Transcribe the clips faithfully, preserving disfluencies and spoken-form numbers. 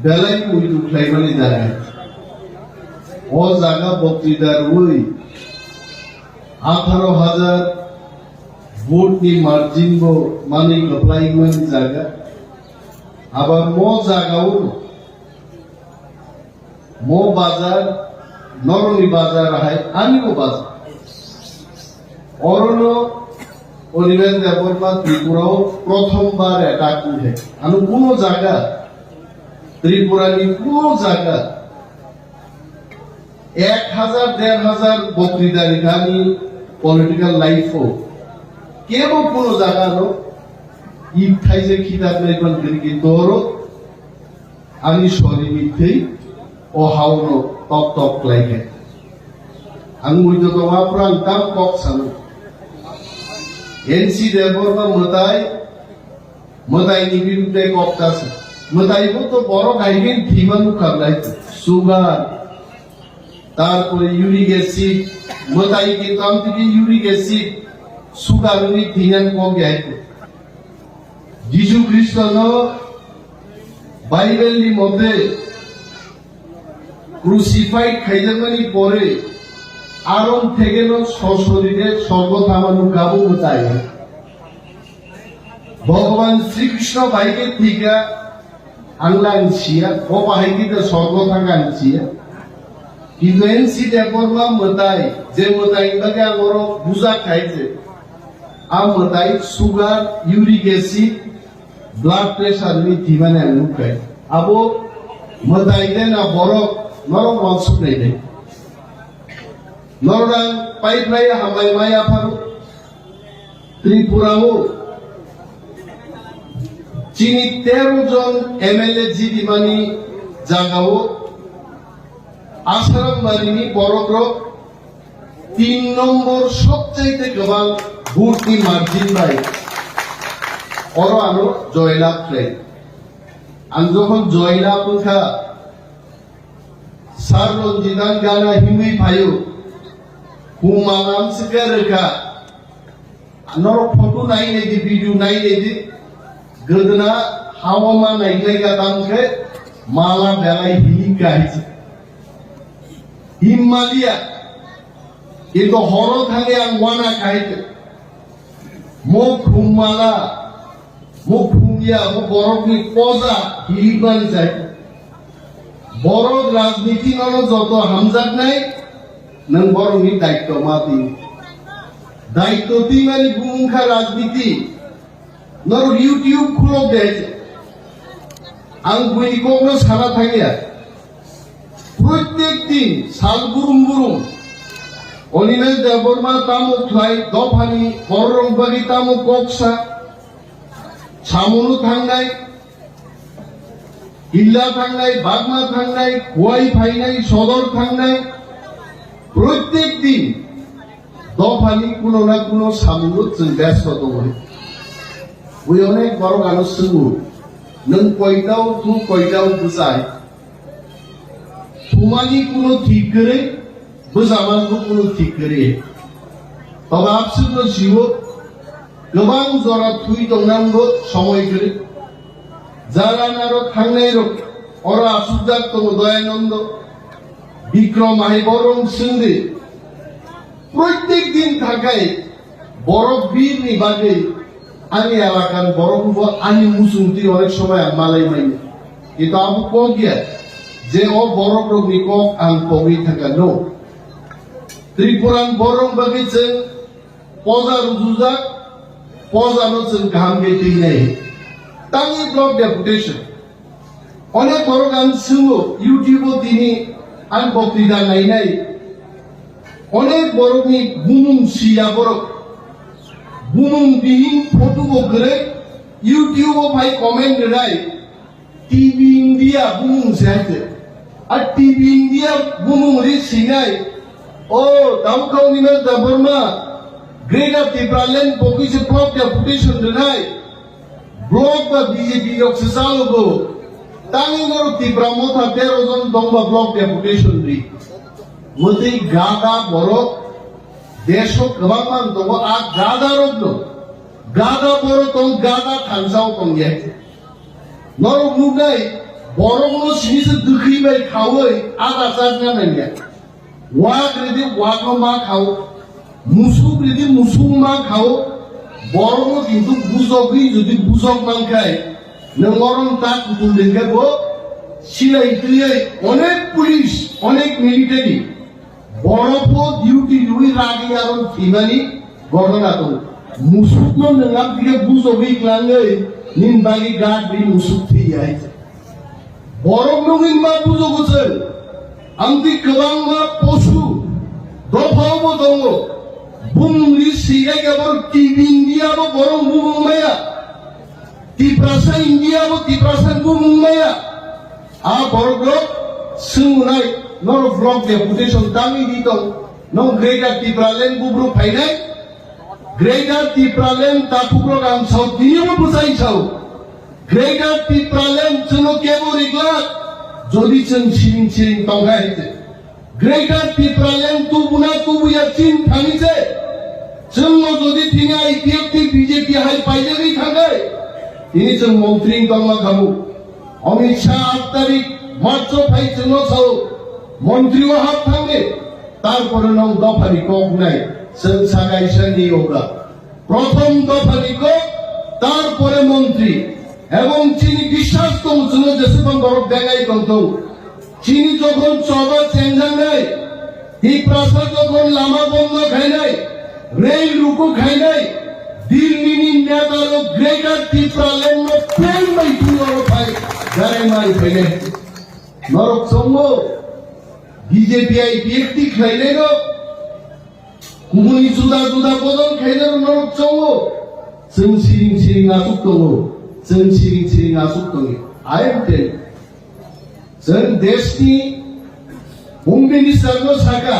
Belai muitu khlaimani jaga. O jaga boktwita rwui atharo hajar vote ni margin bo manwi kwplaimani jaga. Aba mo jaga o mo bazar, norokni bazar hai, ani bo bazar. Orono Animesh Debbarma Tripura o prothom bar attack wngkhe. Ano kuno jaga Tripura ni kuno jaga ek hajar, der hajar boktwita rikha ani political life o kebo kuno jaga no ip thaise khitak nai ban giri ki doro ani sori ni thwi o hao no tok tok khlai khe. Ang ui to tong aphrang tam kok sano. N C Debbarma mwtai, mwtai ni birudde kok ta sa. Mwtai bo to borok hai khe thima nukha lai. Sugar, tarpore uric acid, mwtai kintu amtwi khe uric acid, sugar ni thinan kok ya. Jisu Khristo no Bible ni mote crucified khaijakmani pore aron thegeno sosorire sorgo thangmano kabo mwtai. Bhogoban Sri Krishno bai khe thika ang lang siya, bo bahai khe sorgo thang ang siya. Kintu N C Debbarma mwtai, je mwtai bagwi ang oro bujak khai je, a mwtai sugar, uric acid, blood pressure ni thimani ang nukkai. Abo mwtai de na borok norok wansuk nai de. Norok ang pai phlai hambai mai apharo Tripura o chini tero jon M L A jidimani jaga o Asarambari ni borok rok tin nombor sobchaite kwbang vote ni margin bai oro ano joylab khlai. Ang jokhon joylab wngkha, Sir Ranjitan gana himwi phaio, Humalam swkar rwkha, norok photo nai nai di, video nai nai di, gwdwna hao ma nai nai ga tam khe mala belai himwi kahai se. Himmalia, kintu horo thangwi ang wana kahai khe. Mo khumala, mo khumya, mo borokni poja hilikmani jai. Borok rajniti nono joto hamjaknai, nwng borokni daitto ma twi. Daitto twimani bumung kha rajniti. Norok YouTube khulok de. Ang buini kokno sana thangya. Protyek din sal burum burum Animesh Debbarma tamo khlai, dophani bororok bagwi tamo koksa, Samunu thangnai, Hilla thangnai, Bagma thangnai, Khowai phainai, Sodor thangnai, protyek din dophani kuno na kuno samungo chwng besto tongo. Bui onek borok ano swngo, nwng koitao thu koitao bwchai? Thumani kuno thik kwrwi, bwchamani bo kuno thik kwrwi. Toba abswkno siwo, kwbang jora thwi tongnani bo somoi kwrwi. Jara naro thangnai rok, oro asukjak tongo Doyanando, Bikrom hai borok swngdi. Protyek din thakai borok birni bagwi ani elakani borok bo ani muchung twi onek somoi ang malai manya. Kintu abo kok ya je o borok rokni kok ang kogwi thangkha no. Tripuran borok bagwi chwng poja rujujak, poja no chwng kaham khe twi nai. Tangwi block deputation. Onek borok ang swngo, YouTube o tini ang boktwita nainai. Onek borokni bumung siya borok. Bumung bihing photo bo kwrwi, YouTube o phai comment rwnai. T V India bumung se hai se. A T V India bumung ri sinai. O, Damkha Animesh Debbarma, Greater Tipraland bokwi se block deputation rwnai. Block ba B J P rok se chalogo. Tangwi norok Tipra Motha tero jon tongba block deputation ri. Mwtwi gada borok deso kwbangma tongo, a gada rokno. Gada borok tong, gada thansao tong ye. Norok nuknai Borokno sini se dwkhwi bai khaui ada chakna nangya. Wak ridi wakno ma khao, musuk ridi musuk ma khao. Borokno kintu bujogwi jodi bujok mankhai, nwng orom ta kutul dengkhe bo silai twiwi onek police, onek military. Borok pho duty rwi ragwi aro thwimani ghotona tongo. Musukno nwng amtwikhe bujogwi klangwi nini bagwi guard ri musuk thwiya hai se. Borok nugwi ma bujogo se. Amtwi kwbangma posu dophao bo tongo. Bumungni sigai khe borok T V India bo borok bumung maya. Tiprasa India bo Tiprasa bumung maya. A borok rok swngnai, norok block deputation tangwi di tong, nong Greater Tipraland bubruk phainai? Greater Tipraland takhuk rok ang sao, tini bo bwsai sao. Greater Tipraland chwngno kebo riglak, jodi chwng siring siring tongkha hai se. Greater Tipraland tubuna tubuya chin thani se. Chwngno jodi thini I P F T B J P hai paijagwi thangai, tini chwng montri tongma khamu. Amit Shah aat tarik March o phai chwngno sao, montri o hap thangdi, tarpore nong dophani kok nai, chwng sakaisa ni yoga. Prothom dophani kok, tarpore montri. Ebong chini biswas tong chwngno jeswkang borok bengai tongthung. Chini jokhon choba chengjaknai, Tiprasa jokhon lama bondo khainai, rail ruku khainai, Delhi ni neta rok Greater Tipraland no plane bai twi oro phai garai mai phainai. Norok chongo B J P I P F T khlainai rok. Kubuni juda juda bodol khaina norok chongo. Chwng siring siring asuk tongo. Chwng siring siring asuk tongo. I am telling. Chwng deshni Home Minister no saka,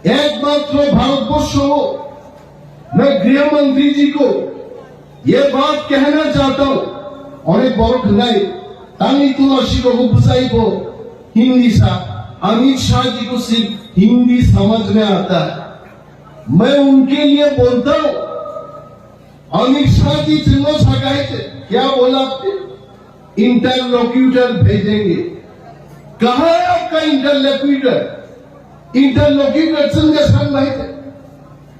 ekmatro Bharatborsho o, main Griha Mantri ji ko ये बात कहना चाहता हूँ, अनेक बड़ो खनाई, तानी तुलसी को गुप्साई को हिंदी सा, अमित शाह जी को सिर्फ हिंदी समझ में आता है। मैं उनके लिए बोलता हूँ, अमित शाह जी चुनो सकाए थे, क्या बोला आपने? इंटरलोक्यूटर भेजेंगे। कहाँ है आपका interlocutor? Interlocutor chwng de san bai de.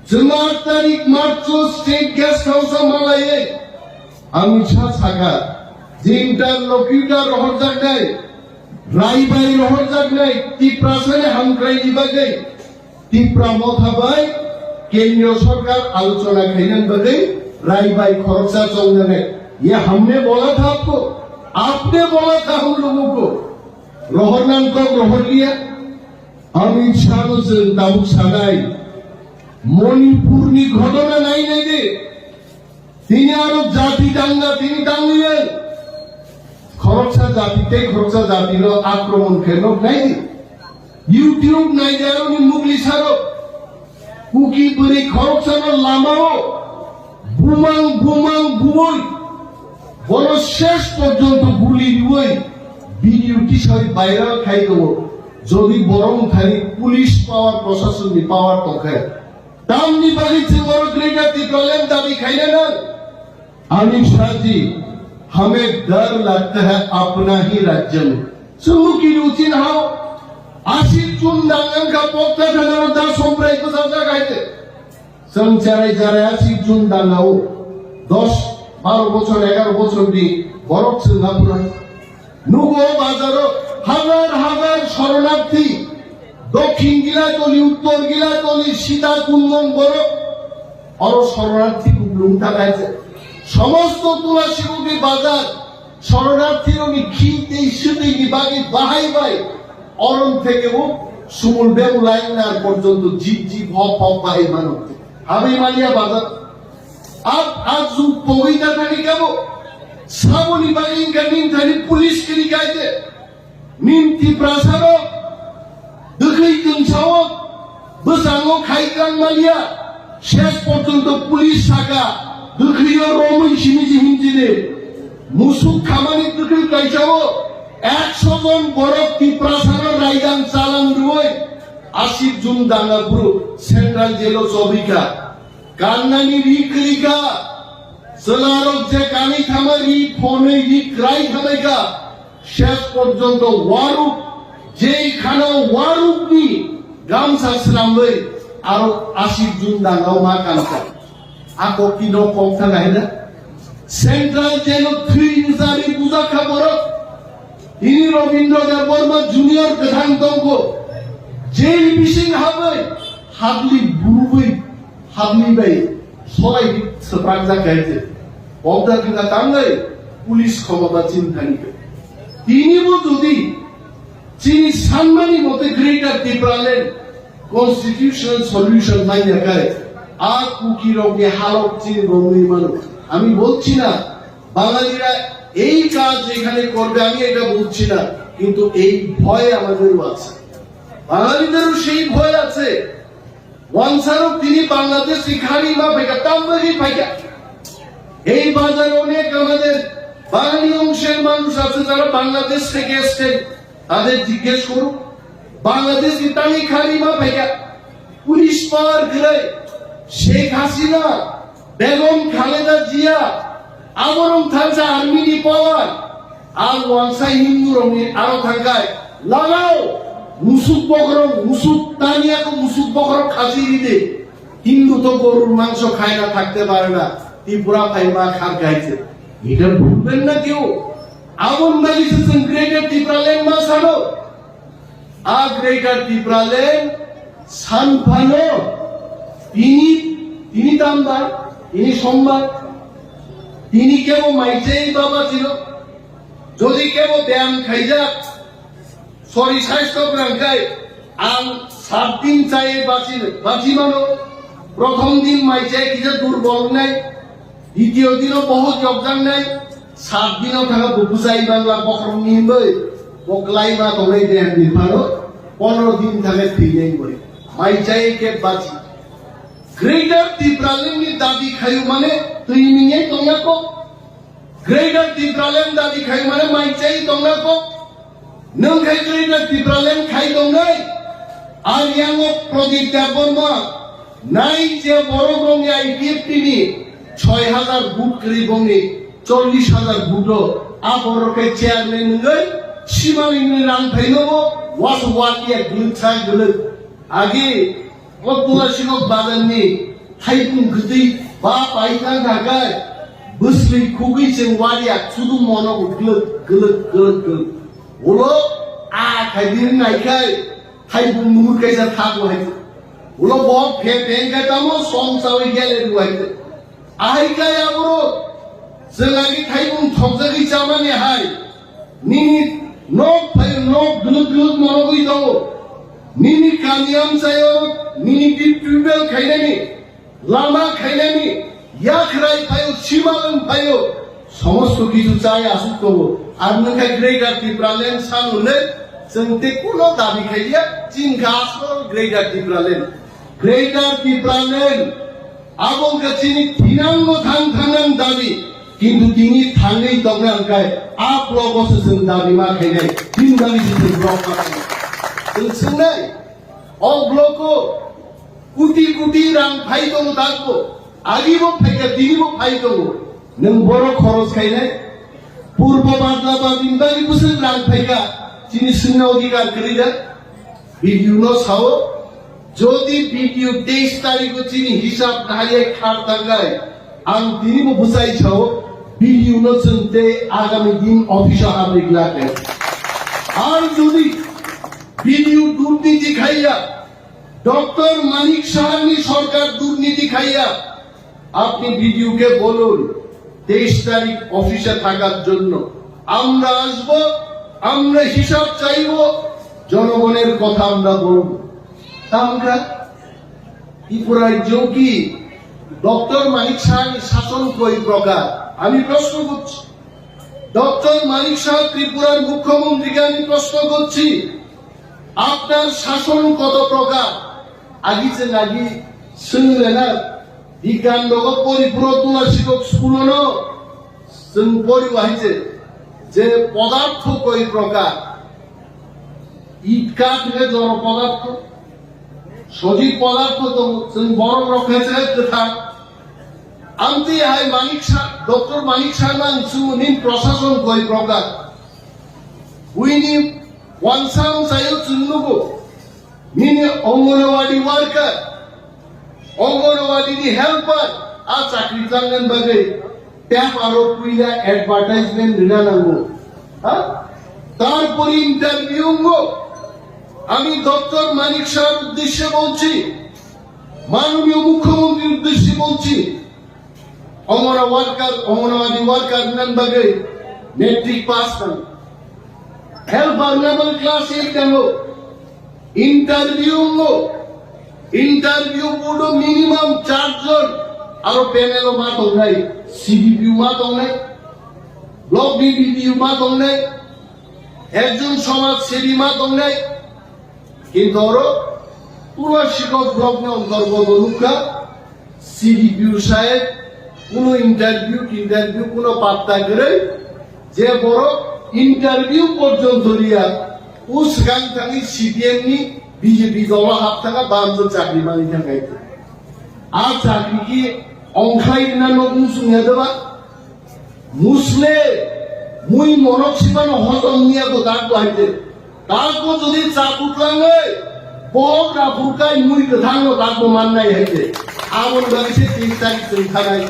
Chwng aat tarik March o State Guest House o malaiwi Amit Shah saka je interlocutor rohorjaknai, raibai rohorjaknai Tiprasani hamkraini bagwi Tipra Motha bai Kendriya Sorkar alochona khainani bagwi raibai khoroksa chongnani. Ye humne bola tha aapko? Aapne bola tha hum logo ko? Rohornani kok rohorliya. Amit Shah no chwng tabuk sanai, Manipur ni ghotona nai nai de. Tini aro jati danga, tini dangwi khoroksa jati tei khoroksa jati no akromon khe nok nai di. YouTube nai di aro ni mugli saro. Kuki bwrwi khoroksa no lama o bumang bumang buwi bono shesh porjonto guli riwi video tisai viral khai tongo. Jodi borok thani police power, proshasonni power tongkhe, tamni bagwi chwng oro Greater Tipraland dabi khaina nang? Amit Shah ji, hame dar lagta hai apna hi rajya mein. Chwng kini uchin hao, asik chun dangang ka pokta thana da somprai ko sajak hai de. Chwng cherai cherai asik chun dangao dos, baro bochor, egaro bochor ni borok chwng aphuru nugo o bazaro hazar hazar shoronarthi, Dokhin Gilatoli, Uttor Gilatoli, Sita Kundong borok oro shoronarthi kuplung thangkha se. Somosto Tulasibogwi bazar shoronarthirokni khi tei swtwini bagwi bahai bai orom theke o sumul beng lain nar porjonto jip jip hop hop bahai mano. Habwi manya bazar. Ab, ab jug pogwi ta thani kabo. Saboni bagwi wngkha nini thani police kiri kaide. Nini Tiprasarok dwkhwi twngsao bwskango khai tang manya. Ses porjonto police saka dwkhwio romwi simi si hinjini. Musuk khamani dwkhwi kaisao ekso jon borok Tiprasano raidang chalan rwui asik jun danga bru central jail o chobika. Kannani ri kwrwi kha, chwlarok je kanwi thangma ri phonwi ri kwrai thangwi kha, Shes porjonto waruk, jei khano warukni gamsa swnamwi aro ashik jun dangao ma kansa. Ako kino kok thang hai na? Central jail o thwi nujari bujakha borok. Ini Robindra Debbarma Junior kwthang tongkho. Jail bising habwi, habli burubwi, habli bai solai swprak jak hai je. Obda thwngkha tangwi, police khoma ba chini thani khe. Tini bo jodi chini sanmani mote Greater Tipraland constitutional solution manya khai, a Kuki rokni halok chini romwi mano. আমি বলছি না বাঙালিরা এই কাজ এখানে করবে, আমি এটা বলছি না, কিন্তু এই ভয় আমাদেরও আছে, বাঙালিদেরও সেই ভয় আছে। Wansarok tini Bangladesh ni khari ma phaikha, tambai phaikha. এই বাজারে অনেক আমাদের বাঙালি অংশের মানুষ আছে যারা বাংলাদেশ থেকে এসছেন, তাদের জিজ্ঞেস করুন, Bangladesh ni tangwi khari ma phaikha. Police power gwnai Sheikh Hasina, Begum Khaleda Jia, aborok thangsa army ni power. Ang wansa Hindu rokni aro thangkai, lalao, musuk bokrok, musuk tani ako musuk bokrok khasi ride. Hindu to gorur mangso khai na thakte pare na, Tripura phai ma khar gaite. এটা ভুলবেন না কেউ। এমন নাকি সেসব গ্রেটার ত্রিপুরাল্যান্ড মা সানো। A Greater Tipraland sanphano tini, tini tambar, tini sombar, tini kebo maichai baba chino, jodi kebo byam khaijak, sori saisto gwnang khai, ang sat din chai bachi, bachi mano, prothom din maichai kisa durbol nai, Ditio dino bohot yokjak nai, sat dino thangkha bo bwsai mangla bokhorokni hinwi, bo kwlai ma tongnai dehan ni phano, pondro din thangkhe thwinai hinwi. Mai chai khe bachi. Greater Tipraland ni dabi khayu mane twi mingai tongya kok. Greater Tipraland dabi khayu mane mai chai tongna kok. Nwng khai Greater Tipraland khai tongnai, ang yango Pradip Debbarma, nai je borok rokni I P F T ni soi hajar vote kwrwi bongni chollish hajar vote o, a borok khe chairman nwngwi, simalingni rang phaino bo, was waliya gwlwk sa gwlwk. Agi O Tulasibok bazarni thaibung kwtwi ba paikha khakai bwsli khugwi chwng wariya sudu mono glwk glwk glwk glwk. Ulo a khaidi naikhai thaibung nuhur kaisa thago hai. Ulo bo phe phe khe tamo som sawi gele rw hai. Ahai kaya boro, chwng agi thaibung thokjagwi chamani hai. Nini nok phai nok glwk glwk monogwi tongo. Nini kami amchaio nini tip tubel khainani, lama khainani, yakrai phaio, simalwng phaio, somosto kichu chai asuk tongo. Ar nwngkha Greater Tipraland san hwnwi chwng tei kuno dabi khaiya, chini kha asol Greater Tipraland. Greater Tipraland. Abo wngkha chini thinangno thang thangnang dabi, kintu tini thangwi tongna hwnkhe a blogo se chwng dabi ma khainai, tini dabi se chwng blok ma khainai. Chwng swngnai, o blogo kuti kuti rang phai tongo dakbo, agibo phaikha, tinibo phai tongo. Nwng borok khoros khainai, purbo badla badini bagwi bwswk rang phaikha, chini swngna odhikar kwrwi da? B D O no sao, jodi B D O teis tarikh o chini hisab nahaiya khar tangkai, ang tini bo bwsai sao, B D O no chwng tei agami din office o habri glak hai. Ar jodi B D O durniti khaiya, Doctor Manik Saha ni sorkar durniti khaiya, আপনি বিডিওকে বলুন তেইশ তারিখ অফিসে থাকার জন্য। আমরা আসব, আমরা হিসাব চাইব, জনগণের কথা আমরা বলব। তামকা ত্রিপুরার যোগী ডক্টর মানিক সাহার শাসন কই প্রকার? আমি প্রশ্ন করছি। ডক্টর মানিক সাহা ত্রিপুরার মুখ্যমন্ত্রীকে আমি প্রশ্ন করছি, আপনার শাসন কত প্রকার? Agi chwng agi swng rena, Bigyan rogo pori phuru Tulasibok school-o no chwng pori o hai se je podartho koi prokar. It kath hwnkhe joro podartho, sojib podartho tongo, chwng borok rok khe se kwthar. Amtwi hai Manik Sa-, Doctor Manik Sharma ni chwng nin prashason koi prokar. Buini wansang sayo chwng nugo, nini Anganwadi worker, Anganwadi ni helper, a chakri tlangnani bagwi paper o puila advertisement rina nango. Ha? তারপরে interview, আমি doctor Manik শাহর উদ্দেশ্যে বলছি, মাননীয় মুখ্যমন্ত্রীর উদ্দেশ্যে বলছি, Anganwadi worker, Anganwadi worker nan bagwi matric pass nang, helper nan bagwi class eight nango, interview nango, interview board o minimum char jon, aro panel o ma tongnai, C D P O ma tongnai, block ni B D O ma tongnai, ekjon somaj sebi ma tongnai, কিন্তু oro Tulashikot block ni অন্তর্গত nukha, C D P O saheb kuno interview interview kuno patta kwrwi, je borok interview porjonto riya, o swkang thangwi C P M ni B J P dolo hap thangkha, bamjwk chakri manwi thangkha. A chakri ki ongkhlai rwna nok muchung ya deba? Musle mui monok sibano hojom niya ko dakbo haite. Dakbo jodi cha butlangwi bohok raphurkai mui kwthangno dakbo mannai haite. Aboni bagwi se teis tarik chwng thanai.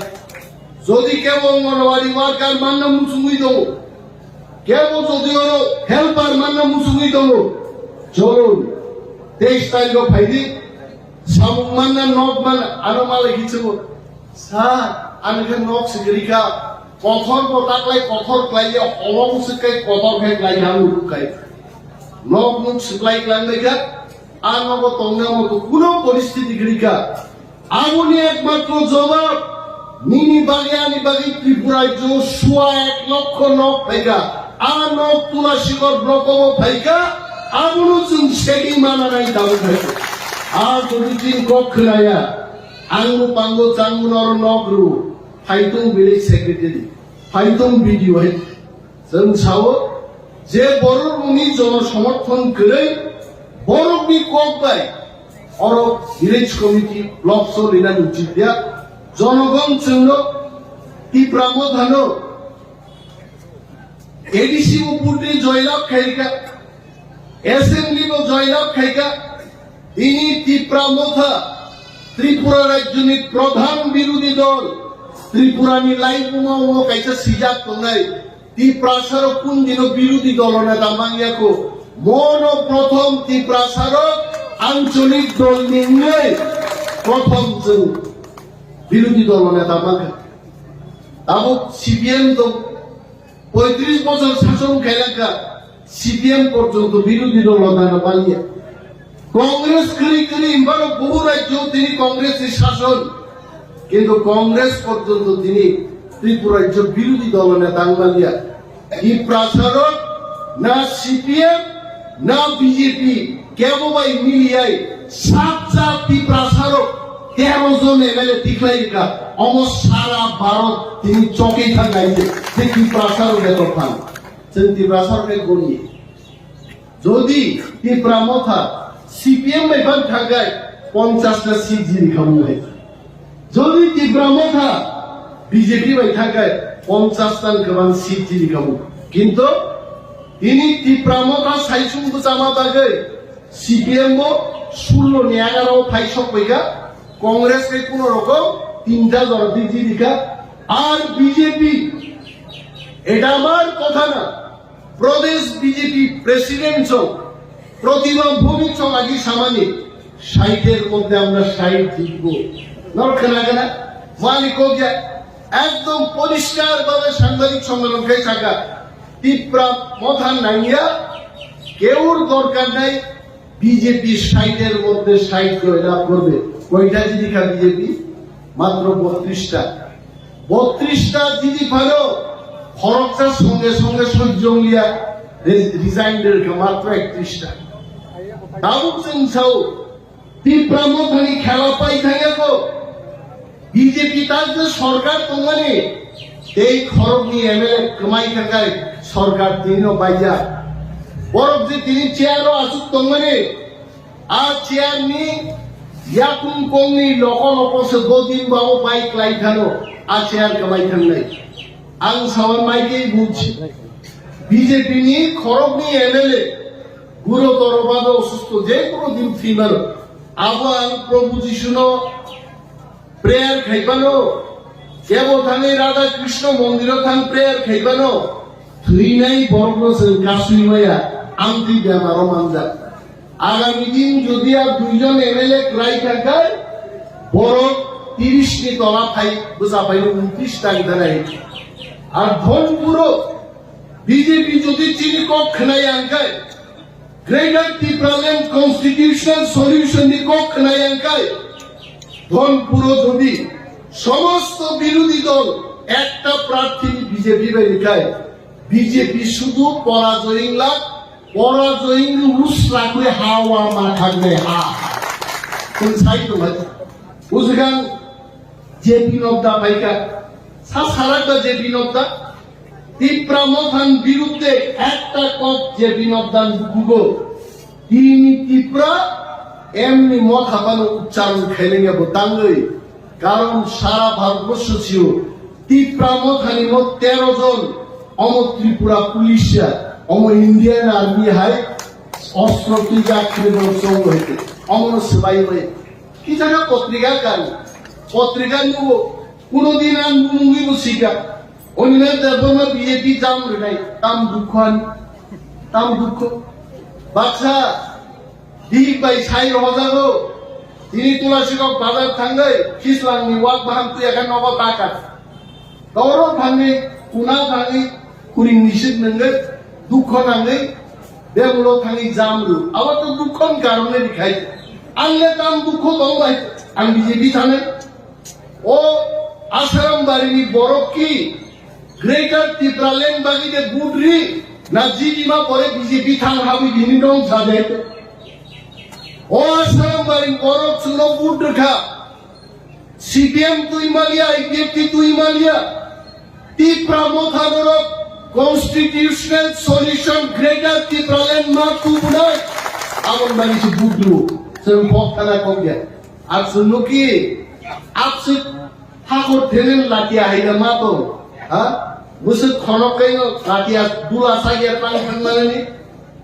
Jodi kebo Anganwadi worker manna muchungwi tongo, kebo jodi oro helper manna muchungwi tongo, cholon teis tarikho phaidi. Samung manna, nok manna, ano malai kichungo. Sir, ani khe nok swkri kha, kothor bo taklai kothor klai ya, holong swk kai kotor khe klai ya, ang ruk kai. Nok nuk swklai klang bai kha, a nogo tongna moto kuno poristiti kwrwi kha. Aboni ekmatro jobab, nini bagwi ani bagwi Tripura rajyo suwa ek lokho nok phaikha, a nok Tulashikot block o phaikha, abono chwng segwi mana nai tabuk hai. A jodi chini kok khwnaya, ang bo pango changbo noro nok rw, phaitung village secretary, phaitung B D O hai. Chwng sao je borokni jono somorthon kwrwi, borokni kok bai oro village committee, block so rina nuchit ya, jonogon chwngno Tipra Mothano A D C bo purti joylab khaikha, assembly bo joylab khaikha, tini Tipra Motha, Tripura rajyoni pradhan birodhi dol, Tripurani laibuma o kaisa sijak tongnai, Tiprasarok kun dino birodhi dolo neta mangyakho, mono prothom Tiprasarok ancholik dolni wngwi prothom chwng birodhi dolo neta mankha. Tabuk C P M to poitris bochor sason khailangkha, C P M porjonto birodhi dolo neta manliya. Congress kwrwi kwrwi himba rok bohu rajyo tini Congress ni sason, kintu Congress porjonto tini Tripura rajyo birodhi dolo neta wng manliya. Tiprasarok na C P M na B J P kebo bai miliyai sat sat Tiprasarok tero jon M L A tikhlai rikha, omo sara Bharot tini chokei thang nai je, je Tiprasarok eto phan. Chwng Tiprasarok ni goni. Jodi Tipra Motha C P M bai phan thangkai ponchash ta seat jiri khamu hai. Jodi Tipra Motha B J P bai thangkai ponchash ta kwbang seat jiri khamu. Kintu tini Tipra Motha saisung bwchama bagwi C P M bo sullo ni agaro phai sok paikha, Congress kai kuno rokom tinta jora di jiri kha, ar B J P eta amar kotha na. Pradesh B J P president song Pratibha Bhowmik song agi samani, ষাটের মধ্যে আমরা ষাট জিতবো। নর khna khna, mani kokya, ekdom poriskar bhabe sangbadik sommellon khai saka, Tipra Motha nangya, keur dorkar nai, B J P ষাটের মধ্যে ষাট জয়লাভ করবে। কয়টা জিতি খা B J P? মাত্র বত্রিশটা। বত্রিশটা জিতি পারো, খরচা সঙ্গে সঙ্গে সহ্য হইয়া রে-, resign রেখে মাত্র একত্রিশটা। দাবুক সিং সাউ, তিপ্রা মথানি খেলা পাই থাকে তো। B J P ta je sorkar tongmani, tei khorokni M L A kwmai thangkai sorkar tinino baijak. Borok je tini chair o aswk tongmani, a chair ni yakung kongni loko loko se do din ba o bai klai thano, a chair kwmai thangnai. Ang sawan mai kei buji. B J P ni khoroknwi M L A gurotor obado osusto, je kono din thwimano. Abo ang Prabhu Jisuno prayer khaibano, kebo thangwi Radha Krishna mondiro thang prayer khaibano, thwinai borokno chwng kasui maya, amtwi bemaro manjak. Agami din jodi ar duijon M L A kwlai thangkha, borok tiris ni tola phai, bwsa phai untiris tang danai. Ar Dhonpuro B J P jodi chini kok khwnai ang khe, Greater Tipraland Constitutional Solution ni kok khwnai ang khe, Dhonpuro jodi somosto birodhi dol ekta prarthi ni B J P bai rikha, B J P sudu porajoy wngla, porajoy wngwi usra khe hawa ma thangde ha. Tong sai tong hai. Bujikang J P Nadda phaikha, sa sarak da J P Nadda. Tipra Mothan birudde ekta kok J P Naddan bukugo. Tini Tipra emni motha phano uchcharon khailengya bo tangwi. Karon sara Bharatborsho sio Tipra Mothani mo tero jon, omo Tripura Police ya, omo Indian Army hai ostro twijak khwlaibo chongo hai. Omono swbai bai. Kisa khe potrika kan, potrika nugo, kuno din ang bumungwi bo sika. Onimer Debbarma B J P jam rwnai, tam dukho ani, tam dukho. Baksa, bihik bai sai rohojago, tini Tulasikok bazar thangwi, Khislangni wak baham tuya khe nogo taka. Toro thangwi, kuna thangwi, kuring nisik nangwi, dukho nangwi, bemulo thangwi jam rw. Abo to dukhoni karone rikhai. Ang le tam dukho tong bai, ang B J P thanai. O Asaram barini borok ki Greater Tipraland bagwi de budri na jibima pore B J P thang habwi bini dong sajai. O Asaram barini borok chwngno budri kha. C P M twi maliya, I P F T twi maliya. Tipra Motha norok Constitutional Solution Greater Tipraland ma tubunai. Aboni bagwi se budri o. Chwng kok thana kok ya. Ar chwngno ki, apswk hakor thenen latia haida ma tong, ha? Bwswk khonok kaino latia dula sagya tang thang manani?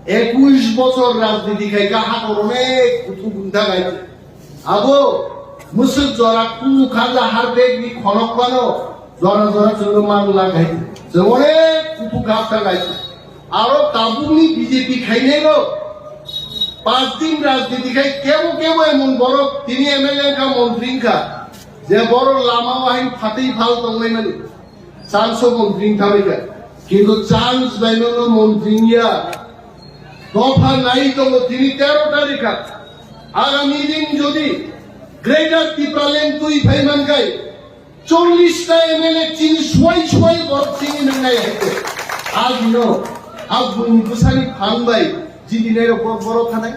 Ekush bochor rajniti khai kha, hakor onek kuthuk wng thang hai. Abo bwswk jora kunu khaja har bag ni khonok bano jora jora chwngno mang la khai. Chwng onek kuthuk hap thang hai. Aro tabukni B J P khainai rok, pas din rajniti khai kebo kebo emon borok tini M L A wngkha, montri wngkha, je borok lama o hain phatwi phal tonglaimani, chance o montri wngtharwi kha. Kintu chance bai no montri wngya. Dopha nai tongo tini tero tarikha. Agami din jodi Greater Tipraland twi phai mankhai, Chollish ta M L A chini suai suai borok chini nangnai hai khe. Agino, aboni bwsani phan bai jidinai rok borok borok khanai.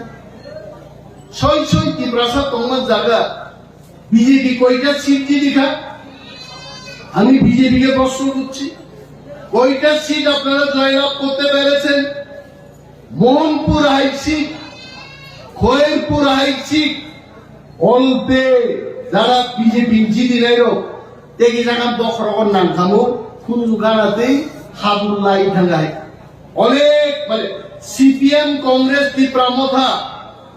Soi soi Tiprasa tongma jaga B J P koita seat jidi kha? আমি বিজেপিকে প্রশ্ন করছি, কয়টা সিট আপনারা জয়লাভ করতে পেরেছেন? মোহনপুর হাইট সিট, খয়েরপুর হাইট সিট, অল্পে যারা বিজেপি জিতি নাই রো, তেগি জায়গা বখরগর নাম খামো, কুনু গানাতেই হাবুল্লাই থাঙ্গাই। অনেক মানে সিপিএম, কংগ্রেস, ত্রিপুরা মথা,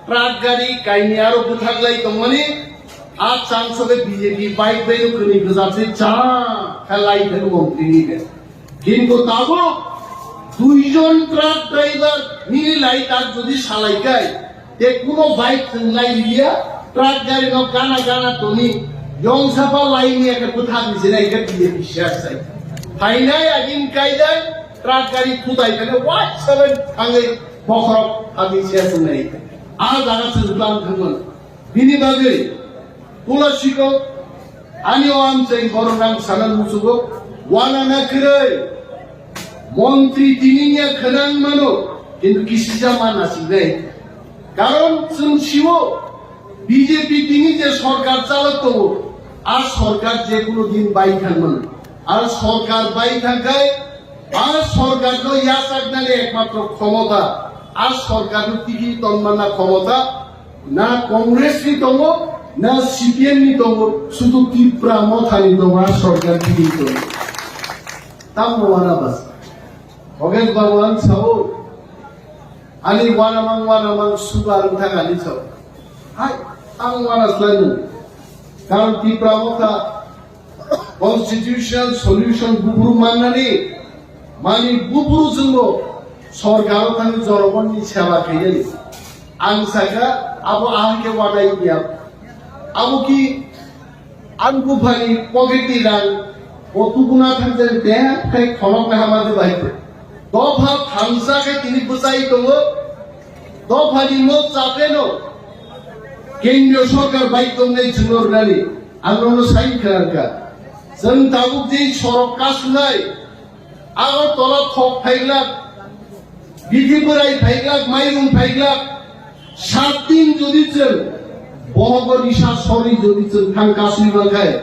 ট্রাক গাড়ি, কাইনি আরো বুথাগলাই তংমানি, আর চান্স হবে বিজেপি বাইক বাইক করে গজাতে চা, খেলাই ফেলু মন্ত্রী নিবে। Kintu tabuk duijon truck driver nini lai tak jodi salai kai, te kuno bike chwnglai liya, truck gari no gana gana toni, yong sapa lai ni ekta bwthar ni sinai ke biye bisya sai. Phainai agin kaidai, truck gari khutai kane wai saben thangwi bokhorok thangwi se chwngnai. A jaga chwng plan thangmano. Bini bagwi Tula sikok, ani o amchai borok rang sana musugo, wana na kwrwi. Montri tini niya khwnang mano, kintu kisija ma nasinai. Karon chwng siwo, B J P tini je sorkar chalok tongo, a sorkar je kuno din bai thang mano. A sorkar bai thang khai, a sorkar no yachak nani ekmatro khomota, a sorkar no tigi ton manna khomota, Na Congress ni tongo, na C P M ni tongo, sudu Tipra Motha ni tongo, a sorkar tini tongo. Tamo wana bas. Yogesh Babu ang sao, ani wanamang wanamang sugar wngthang ani sao. Hai, ang wana slai nung. Karon Tipra Motha constitutional solution buburu mannani, mani buburu jwngo sorkaro thangwi jorobonni seba khainani. Ang sakha abo ahai khe wanai ya. Abo ki Ang buphani pocket ni rang o tubuna thangjan tep khai khorok na hama de bai. Dopha thamsa khe tini bwchai tongo. Dophani nok chapleno kendriyo sorkar bai tongnai chwngno rwnani ang nono sign khlangkha. Chwng tabuk je sorok kasunai Agartala thok phaiglak, bithi bwrai phaiglak, mairung phaiglak, sat din jodi chwng bohogo risa sori jodi chwng thang kasui mankhai,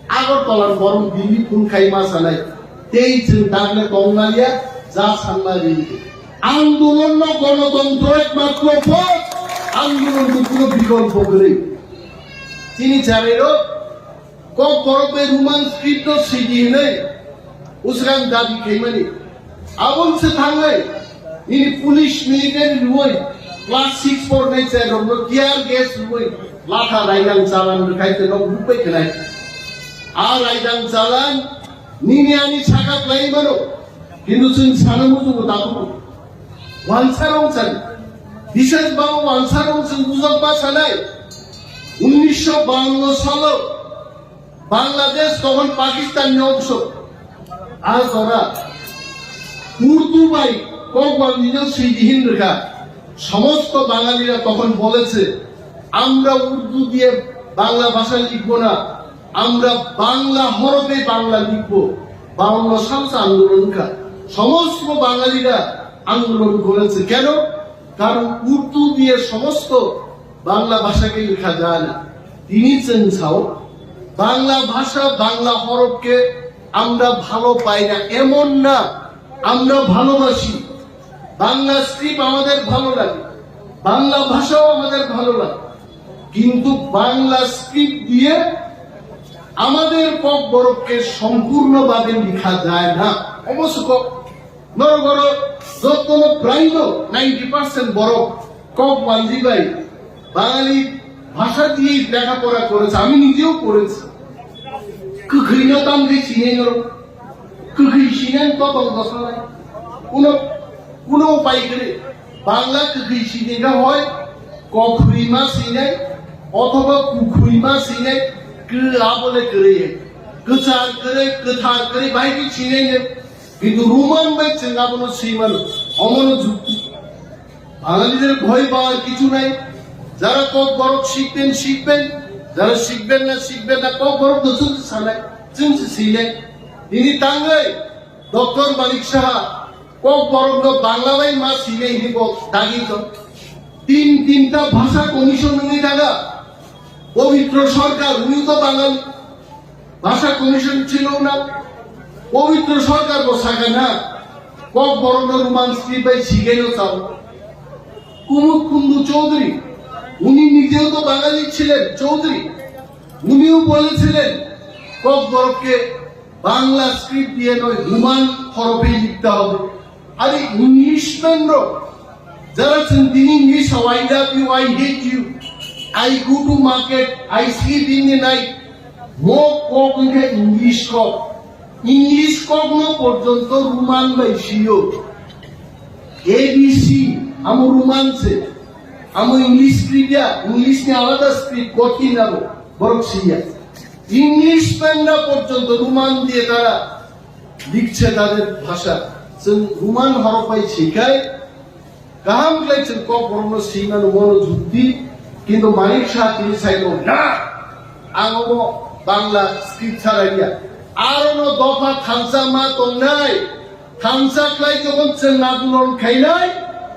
Agartala borok Delhi phun khai ma sanai, tei chwng dagle tongnalia ja sanma ri. Andolonno gonotontro ekmatro pod, andolon kuno bikolpo kwrwi. Chini charairok Kokborok bai Roman script no sidi hinwi usrang dabi khaimani. Aboni se thangwi nini police military rwui class six pornai chai rokno tear gas rwui latha raidang chalan rwkhai te nok rukbai khlai. A raidang chalan nini ani saka khlai mano. Hindu chwng sana muchungo dakugo. Wansa rong san. Biswas babu wansa rong chwng bujak ba sanai. Unnisho bawanno salo Bangladesh তখন পাকিস্তান ni অংশ. আজ ওরা Urdu bai Kokborok ni no sidi hin rwkha. সমস্ত বাঙালিরা তখন বলেছে, আমরা উর্দু দিয়ে বাংলা ভাষা লিখব না, আমরা বাংলা হরফে বাংলা লিখব। বাউন্ন সাল আন্দোলন কা সমস্ত বাঙালিরা আন্দোলন করেছে। কেন? কারণ উর্দু দিয়ে সমস্ত বাংলা ভাষাকে লেখা যায় না। তিনি চেন সাও বাংলা ভাষা, বাংলা হরফকে আমরা ভালো পাই না, এমন না, আমরা ভালোবাসি। বাংলা স্ক্রিপ্ট আমাদের ভালো লাগে, বাংলা ভাষাও আমাদের ভালো লাগে, কিন্তু বাংলা স্ক্রিপ্ট দিয়ে আমাদের ককবরককে সম্পূর্ণভাবে লেখা যায় না। অবশ্য ক-, নরগর যত্ন প্রায় নাইনটি পার্সেন্ট বরক কক মানজি ভাই বাঙালি ভাষা দিয়েই লেখাপড়া করেছে, আমি নিজেও করেছি। Kwkhwino tamkhe sinai norok. Kwkhwi sinai totong dosanai. Kuno, kuno upai kwrwi. Bangla kwkhwi sinai kha hoi kokhwima sinai othoba kukhwima sinai kw abole kwrwi. Kwchar kwrwi, kwthar kwrwi bai khe sinai ne. Kintu Roman bai chwng abono swi mano. Omono jukti. বাঙালিদের ভয় পাওয়ার কিছু নাই। যারা ককবরক শিখবেন, শিখবেন। যারা শিখবেন না, শিখবেন না। ককবরক তো চুক্তি ছাড়াই, চুক্তি ছিলে। Ini tangai, ডক্টর মানিক সাহা, ককবরক no Bangla bai ma sile ini bo dagi to. তিন তিনটা ভাষা কমিশন হয়ে থাকা, পবিত্র সরকার, উনিও তো বাঙালি। ভাষা কমিশন ছিল না। পবিত্র সরকার বসাকে না, ককবরক Roman script bai শিখেও চাও। কুমুদ কুন্ডু চৌধুরী, উনি নিজেও তো বাঙালি ছিলেন, চৌধুরী, উনিও বলেছিলেন ককবরককে বাংলা স্ক্রিপ্ট দিয়ে নয়, রোমান হরফে লিখতে হবে। আরে ইংলিশম্যান রো, যারা চিন্তিনি English, "Oh, I love you, I hate you, I go to market, I sleep in the night." Mo kok hwnkhe English kok. English kokno porjonto Roman bai siyo. A B C, amo Roman se. Amo English script ya, English ni alada script, kothin abo, borok siya. English panda porjonto Roman diye tara লিখছে তাদের ভাষা। Chwng Roman horok bai sikhai, kaham khlai chwng kokborokno swimano mono jukti, kintu Manik Saha tini saino na, ang obo Bangla script chalaia. Arono dopha thansa ma tongnai, thansa khlai jokhon chwng andolon khainai,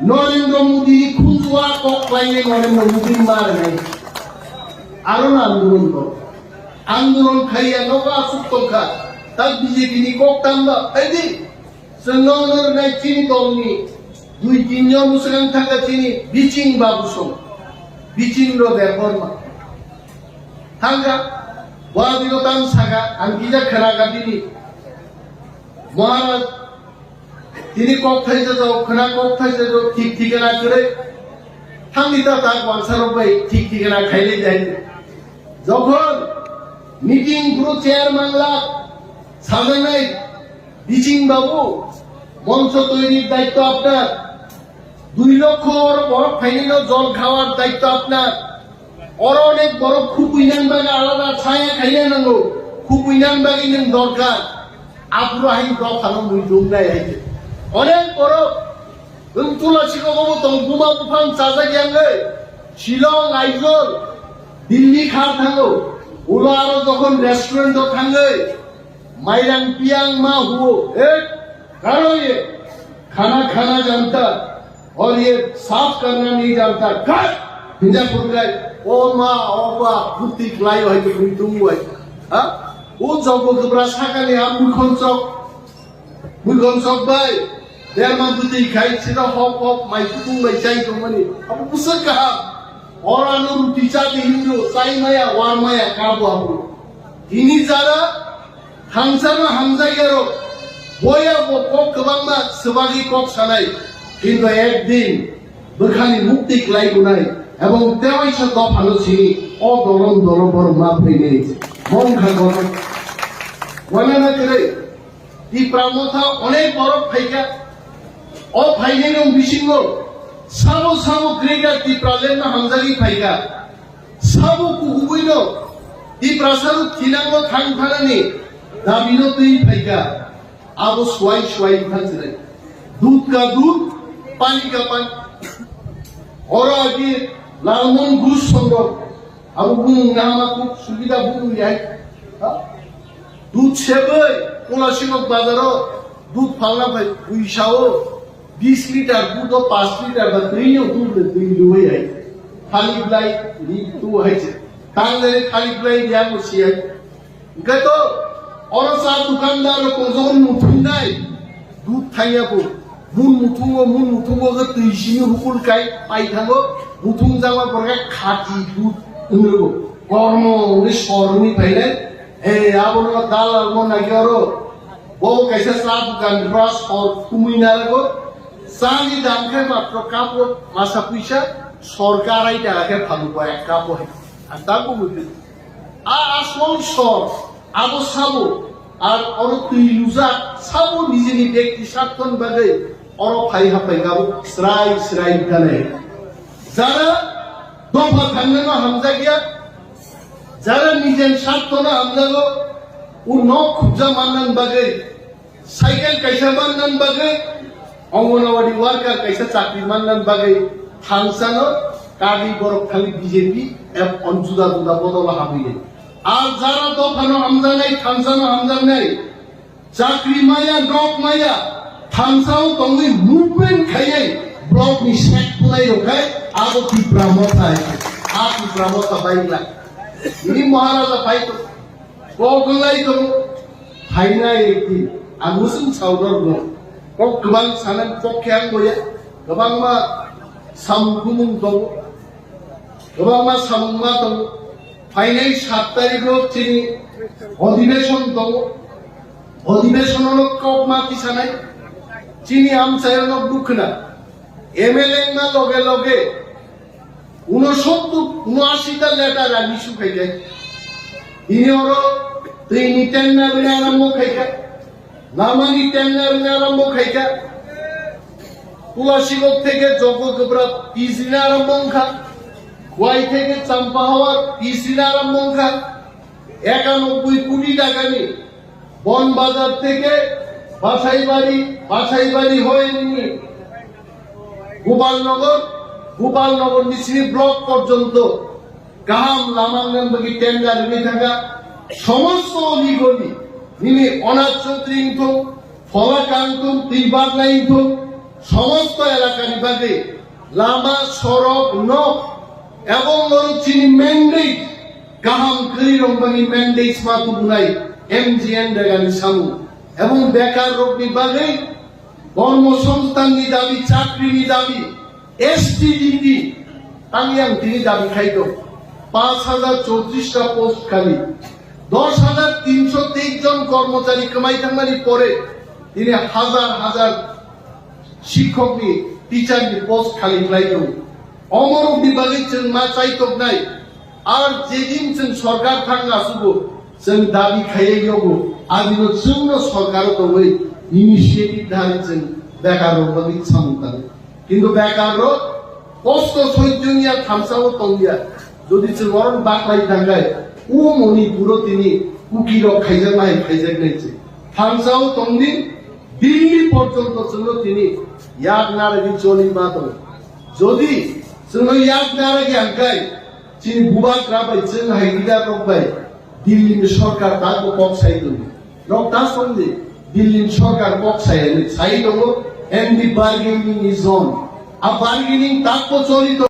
Narendra Modi ni khunjua kok khlainai Narendra Modi ma rwnai. Arono andolon kok. Andolon khaiya nogo asuk tongkha. Tak B J P ni kok tamba, taidi. Chwng no nai chini tongni. Dui tin jon bwswkang thangkha chini biching babu song. Biching ro Debbarma. Thangkha. Bwadi ro tang saka, ang kija khana ka bini. Maharaj Tini kok thaisa jok, khwna kok thaisa jok, thik thikana kwrwi. Thangni ta tak wansarok bai thik thikana khailai jai. Jokhon meeting bro chair mangla sajaknai Bising babu, মঞ্চ তৈরির দায়িত্ব আপনার। দুই লক্ষ বড় ফাইনাল জল খাওয়ার দায়িত্ব আপনার। Oro onek borok khupui nang bagwi alada chaya khaina nango. Khupui nang bagwi nwng dorkar. Aphuru hai dophano mui dungnai hai khe. Onek borok nwng Tulasi kogobo tong buma buphang chajak yangwi. Shillong, Aizawl, Delhi khar thango. Ulo aro jokhon restaurant o thangwi. Mairang piang ma huo. Eh, karo ye? Khana khana janta. और ये साफ करना नहीं जानता। Kat! Hinja phungai, o ma, o ba, buti klai hai ke bui tung wai. Ha? O jogo gubra sakani a mukhon chok. Mukhon chok bai. Derma buti khai sida hop hop mai kutung bai chai tongmani. Abu busa kaham. Ora no ruti cha di hindu, chai maya, war maya, kabu abu. Ini jara Thangsano hamjakya rok, boya bo kok kwbangma swbagwi kok sanai, kintu ekdin bwkhani mukti kwlai gunai, ebong tewaisa dophano sini o dolong dolo borok ma phainai. Mongkha gorok. Wanana kwrwi, Tipra motha onek borok phaikha, o phainai rok bisingo sabo sabo Greater Tipraland no hamjagwi phaikha. Sabo kukubuino Tiprasano thinango thang thanani dabino twi phaikha. Abo swai swai wngkha chwrai. Dudh ka dudh, pani ka pani. Oro agi Lalmohan Ghosh songo. Abo bumung nama kuk subida bumung yai. Ha? Dudh seboi, Kolasibok bazaro dudh phalna phai, buisao bis litar dudh o panch litar ba twi no dudh le twi luwi hai. Khali blai ri tu hai se. Tang le khali blai ri ang si hai. Gato oro sa dukandar ko jon muthung dai. Dudh thangya bo. Mun muthungo, mun muthungo khe twi simi hukul kai pai thango. Muthung jama borga khati dudh wngro. Kormo wngwi sor wngwi phainai. He abono dalal mo nagi oro. Bo kaisa cha dukan bra sor khumui narago. Chani dam khe matro kapo masa puisa sor karai taka khe phalu bo ek kapo hai. Ang ta bumui. A asol sor, abo sabo, ar oro twi lujak, sabo nijini bekti sarthoni bagwi oro phai hapai gabo srai srai wngkha nai. Jara dopha thangnano hamjakya, jara nijen sarthono hamjago, o nok khubja mannani bagwi, Cycle kaisa mannani bagwi, Anganwadi worker kaisa chakri mannani bagwi thangsano kagwi borok thangwi B J P eb-, on juda juda bodol habwi. Ar jara dophano hamjaknai, thangsano hamjaknai, chakri maya, nok maya, thangsao tongwi movement khaiwi block ni sek phlai rok khai abo Tipra motha hai khe. A Tipra motha baila. Ini Maharaja phai to. Kok lai tongo, phainai ekti, ang musung saudor no. Kok kwbang sanani kok khe ang boya, kwbangma samung kumung tongo, kwbangma samung ma tongo. Phainai sat tarikh o chini odhibeshon tongo, odhibeshon o kok ma tisanai, chini amchaio no dukna, M L A wngna loge loge, Unosottor, unoashi ta letter ani su khaikha. Tini oro twi ni tender ni arambo khaikha. Lama ni tender ni arambo khaikha. Tulasibok theke Jogogobra P C ni arambo wngkha. Khwai theke Champahawar P C ni arambo wngkha. Ekanobboi koti taka ni Bonbazar theke Basaibari, Basaibari hoyeni Gopalnagar, Gopalnagar ni sini block porjonto kaham lama nang bagi tender ni thaka somosto oligoli nini Onath Chaudhary wngthung, Phola Kang wngthung, Twi Barnai wngthung, somosto elaka ni bagwi lama, sorok, nok, ebong norok chini mandate, kaham kwrwi rok bani mandate ma tubunai M G N Rega ni samung, ebong bekar rok ni bagwi kormo songsthan ni dabi, chakri ni dabi, S T D P, tang yang tini dabi khai tong, পাঁচ হাজার চৌত্রিশ টা post khali, দশ হাজার তিনশো তেইশ জন কর্মচারী kwmai thangmani pore, tini hazar hazar Shikhokni, teacherni post khali khlai tongo. Omorokni bagwi chwng ma chaitoknai. Ar jedin chwng sorkar thangna sugo, chwng dabi khaiye yogo, adino chwngno sorkaro tongwi initiative dahai chwng bekarrok bagwi samung tango. Kintu bekarrok kosto soijjongya thamsao tongya. Jodi chwng oron baklai tangkhe, o Manipuro tini Kukirok khaijaknai, khaijaknai se. Thamsao tongdi, Delhi porjonto chwngno tini yak naragwi choli ma tongo. Jodi chwngno yak naragwi hangkai, chini bubagra bai chwng hai leader rok bai Delhi ni sorkar takbo kok sai tongo. Nok ta songdi, Delhi ni sorkar kok sai ani sai tongo, and the bargaining is on. A bargaining takbo choli tongo.